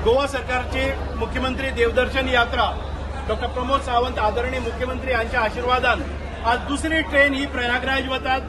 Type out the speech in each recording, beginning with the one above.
गोवा सरकारचे मुख्यमंत्री देवदर्शन यात्रा डॉक्टर प्रमोद सावंत आदरणीय मुख्यमंत्री हांच्या आशीर्वादान आज दुसरी ट्रेन ही प्रयागराज वतात,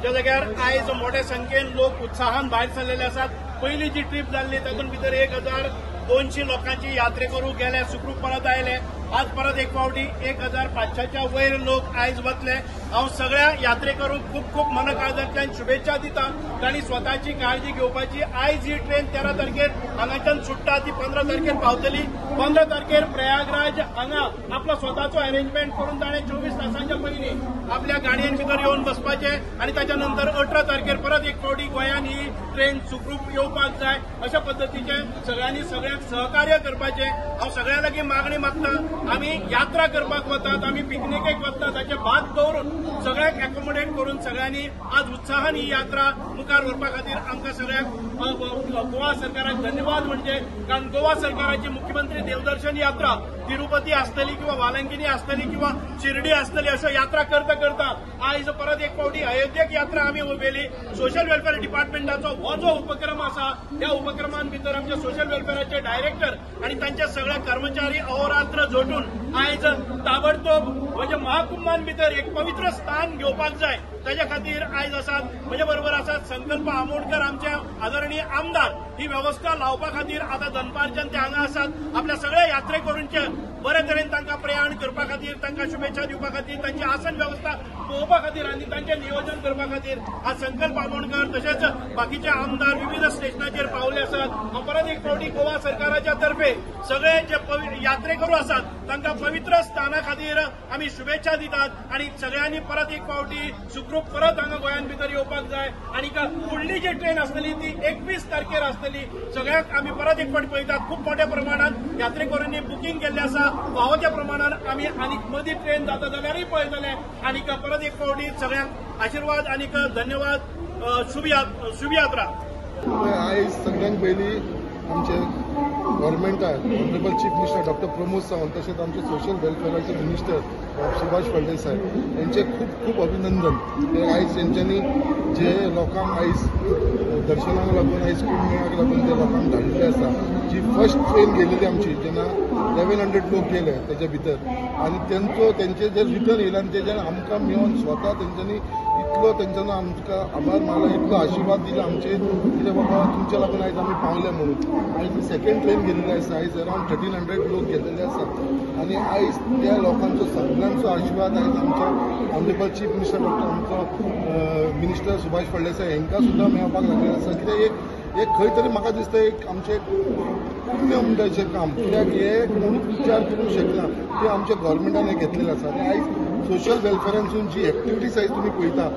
ज्या जाग्यार आयज मोठ्या संख्येन लोक उत्साहान भायर सरलेले आसात. पयली जी ट्रीप जाल्ली तातूंत भितर 1200 लोकांची यात्रेकरू गेले, सुखरूप परत आयले. आज परत एक फावटी 1500च्या वयर लोक आयज वतले. हांव सगळ्या यात्रेकरूंक खूब खूब मनकाळजांतल्यान शुभेच्छा दिता. तांणी स्वताची काळजी घेवपाची. आयज ही ट्रेन 13 तारखेर हांगाच्यान सुट्टा, ती 15 तारखेर पावतली. 15 तारखेर प्रयागराज हांगा आपलो स्वताचो अरेंजमेंट करून ताणें 24 तासांच्या पयलीं आपल्या गाडयेन भितर येवन बसपाचें आनी ताच्या नंतर 18 तारखेर परत एक फावटी गोंयान ही ट्रेन सुखरूप येवपाक जाय. अशा पद्दतीचें सगळ्यांनी सगळ्यांक सहकार्य करपाचें हांव सगळ्यां लागीं मागणी मागता. आमी यात्रा करपाक वतात, आमी पिकनिकेक वतात, ताचे भात दवरून सगळ्यांक एकोमोडेट करून सगळ्यांनी आज उत्साहान ही यात्रा मुखार व्हरपा खातीर आमकां सगळ्यांक गोवा सरकाराक धन्यवाद म्हणजे, कारण गोवा सरकाराची मुख्यमंत्री देवदर्शन यात्रा तिरुपती आसतली किंवा वालंकिनी आसतली किंवा शिर्डी आसतली, अशो यात्रा करता करता आयज परत एक फावटी अयोध्येक यात्रा आमी उबेली. सोशल वेलफेअर डिपार्टमेंटाचो हो जो उपक्रम आसा, त्या उपक्रमान भितर आमच्या सोशल वेलफेअराचे डायरेक्टर आनी तांचे सगळे कर्मचारी अहोरात्र झटून आयज ताबडतोब म्हणजे महाकुंभान भितर एक पवित्र स्थान घेवपाक जाय ताच्या खातीर आयज आसात. म्हजे बरोबर आसात संकल्प आमोणकर, आमचे आदरणीय आमदार. ही वेवस्था लावपा खातीर आतां दनपारच्यान ते हांगा आसात. आपल्या सगळ्या यात्रेकरूंचे बरे तरेन तांकां प्रयाण करपा खातीर, तांकां शुभेच्छा दिवपा खातीर, तांची आसन वेवस्था पळोवपा खातीर आनी तांचें नियोजन करपा खातीर आज संकल्प आमोणकर तशेंच बाकीचे आमदार विविध स्टेशनाचेर पावले आसात. हांव परत एक फावटी गोवा सरकाराच्या तर्फे सगळे जे यात्रेकरू आसात तांकां पवित्र स्थाना खातीर आमी शुभेच्छा दितात आनी सगळ्यांनी परत एक फावटी सुखरूप परत हांगा गोंयांत भितर येवपाक जाय. आनी फुडली जी ट्रेन आसतली ती 21 तारखेर आसतली. सगळ्यांक आमी परत एक फावटी पळयतात खूब मोठ्या प्रमाणात यात्रेकरूंनी बुकींग केल्लें आसा. फावो त्या प्रमाणात आमी आनीक मदीं ट्रेन जाता जाल्यारूय पळयतले. आनी परत एक फावटी सगळ्यांक आशिर्वाद आनी धन्यवाद. शुभयात्रा. आयज सगळ्यांत पयलीं आमचे गव्हर्मेंटाक honourable chief minister doctor Pramod Sawant तशेंच आमचे सोशल वेलफेअराचे मिनिस्टर सुभाष फळदेसाय यांचे खूब खूब अभिनंदन. ते आयज तेंच्यांनी जे लोकांक आयज दर्शनाक लागून आयज कुंभ मेळ्याक लागून ते लोकांक धाडिल्ले आसा. जी फर्स्ट ट्रेन गेलेली आमची जेन्ना 1100 लोक गेले तेच्या भितर आनी तेंचो तेंचे जे रिटर्न येयले आनी तेज्यान आमकां मेळोन स्वता तेंच्यांनी इतलो तेंच्यांनी आमकां आभार मानला, इतलो आशिर्वाद दिला आमचेर कित्याक बाबा तुमच्या लागून आयज आमी पावले म्हणून. आयज सेकंड ट्रेन गेलेली आसा, आयज अरावंड 1300 लोक गेलेले आसा आनी आयज त्या लोकांचो सगळ्यांचो आशिर्वाद आयज आमच्या ऑनरेबल चीफ मिनिस्टर डॉक्टर आमचो मिनिस्टर सुभाष फळदेसाय हांकां सुद्दां मेळपाक लागलेलें आसा. कित्याक एक खंय तरी म्हाका दिसता एक आमचें पुण्य म्हणटाचें काम, कित्याक हें कोणूच विचार करूंक शकना तें आमच्या गव्हर्मेंटान हें घेतलेलें आसा. आनी आयज सोशल वेलफेअरांसून जी एक्टिविटीज आयज तुमी पळयता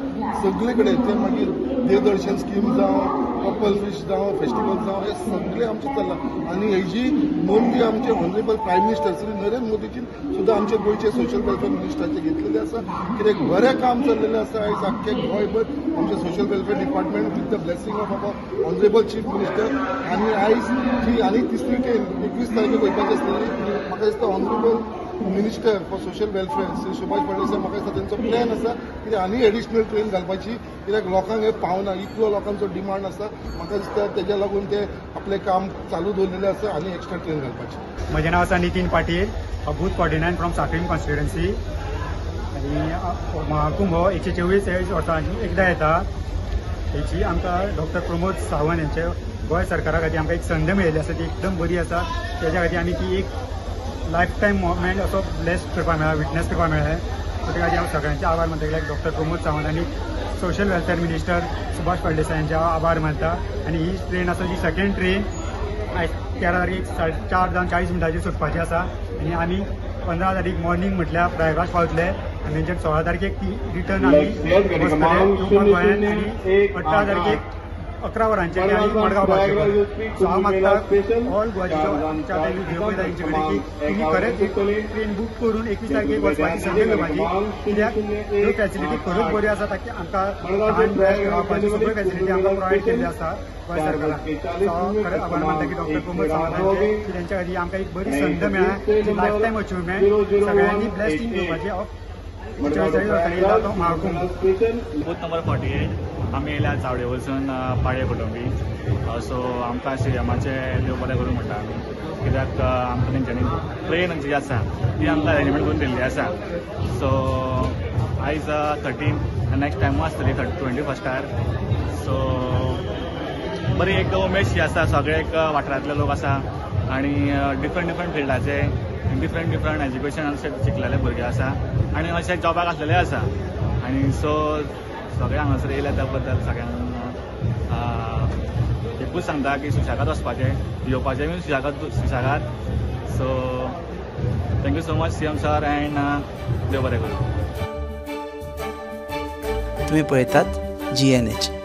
सगळे कडेन, ते मागीर देवदर्शन स्कीम जावं, कपल फिश जावं, फेस्टिवल जावं, हे सगळे आमचें चल्लां. आनी हेजी नोंदी आमचे honourable prime minister Shri Narendra मोदीजीन सुद्दां आमचे गोंयचे सोशल वेलफेअर मिनिस्टराचे घेतलेले आसा. कित्याक बरें काम चल्लेलें आसा आयज आख्खे गोंयभर आमचे social welfare department with the blessing of our honourable chief minister. आनी आयज जी आनी तिसरी ट्रेन 21 तारखेक वयपाची आसलेली, म्हाका दिसता honourable minister for social welfare Shri Subhash Phaldesai म्हाका दिसता तेंचो प्लॅन आसा कित्याक आनी एडिशनल ट्रेन घालपाची, कित्याक लोकांक हें पावना, इतलो लोकांचो डिमांड आसा. म्हाका दिसता तेज्या लागून ते आपलें काम चालू दवरलेलें आसा आनी एक्स्ट्रा ट्रेन घालपाची. म्हजें नांव आसा नितीन पाटील, हांव बूथ 49 फ्रॉम साखळी कॉन्स्टिट्युएन्सी. आनी महाकुंभ हो 124 वर्सांनी एकदां येता. हेची आमकां डॉक्टर प्रमोद सावंत हेंचे गोंय सरकारा खातीर आमकां एक संद मेळिल्ली आसा, ती एकदम बरी आसा. तेज्या खातीर आमी ती एक लायफ टायम मोमेंट असो ब्लेस करपाक मेळ्ळा, विटनस करपाक मेळ्ळें. सो ते खातीर हांव सगळ्यांचे आभार मानता. कित्याक डॉक्टर प्रमोद सावंत आनी social welfare minister Subhash Phaldesai हांचे हांव आभार मानता. आनी ही ट्रेन आसा जी सेकंड ट्रेन आयज 13 तारखेक 4:40 सुटपाची आसा आनी आमी 15 तारीख मॉर्निंग म्हटल्यार प्रयागराज पावतले आनी तेंच्या 16 तारखेक ती रिटर्न आमी बसतले गोंयांत आनी 18 तारखेक 11 वरांचेर आमी मडगांव पावतले. सो हांव मागता ऑल गोवाच्या देव पळयता तेंचे कडेन की तुमी खरेंच एक ट्रेन बूक करून 21 तारखेक वचपाची संद घेवपाची, कित्याक ह्यो फॅसिलिटी खरोच बऱ्यो आसा, ताकी आमकां रावपाची सगळ्यो फॅसिलिटी आमकां प्रोवायड केल्ली आसा गोंय सरकारान. सो हांव खरेंच आभार मानता की डॉक्टर प्रमोद सावंत हांचे की तेंच्या खातीर आमकां एक बरी संद मेळ्ळा, लायफ टायम अचिवमेंट, सगळ्यांनी ब्लेसिंग घेवपाची ऑफ 144 वर्सांनी येता तो महाकुंभ. Booth number 48. आमी येयल्या चावडे वचून पाळे कुटुंबी. सो आमकां सीएमाचें देव बरें करूं म्हणटा आमी, कित्याक आमकां तेंच्यांनी ट्रेन जी आसा ती आमकां अरेंजमेंट करून दिल्ली आसा. सो आयज 13 नेक्स्ट टायमूय आसतली 21. सो बरी एक उमेद शी आसा, सगळे एक वाठारांतले लोक आसा आनी डिफरंट डिफरंट फिल्डाचे डिफरंट डिफरंट एज्युकेशन शिकलेले भुरगे आसा आनी अशे जॉबाक आसलेले आसा. आनी सो सगळे हांगासर येयल्या त्या बद्दल सगळ्यांक एकूच सांगता की सुशेगाद वचपाचें, येवपाचें बी सुशेगाद सुशेगाद. So thank you so much CM sir and देव बरें करूं. तुम्ही पळयतात GNH.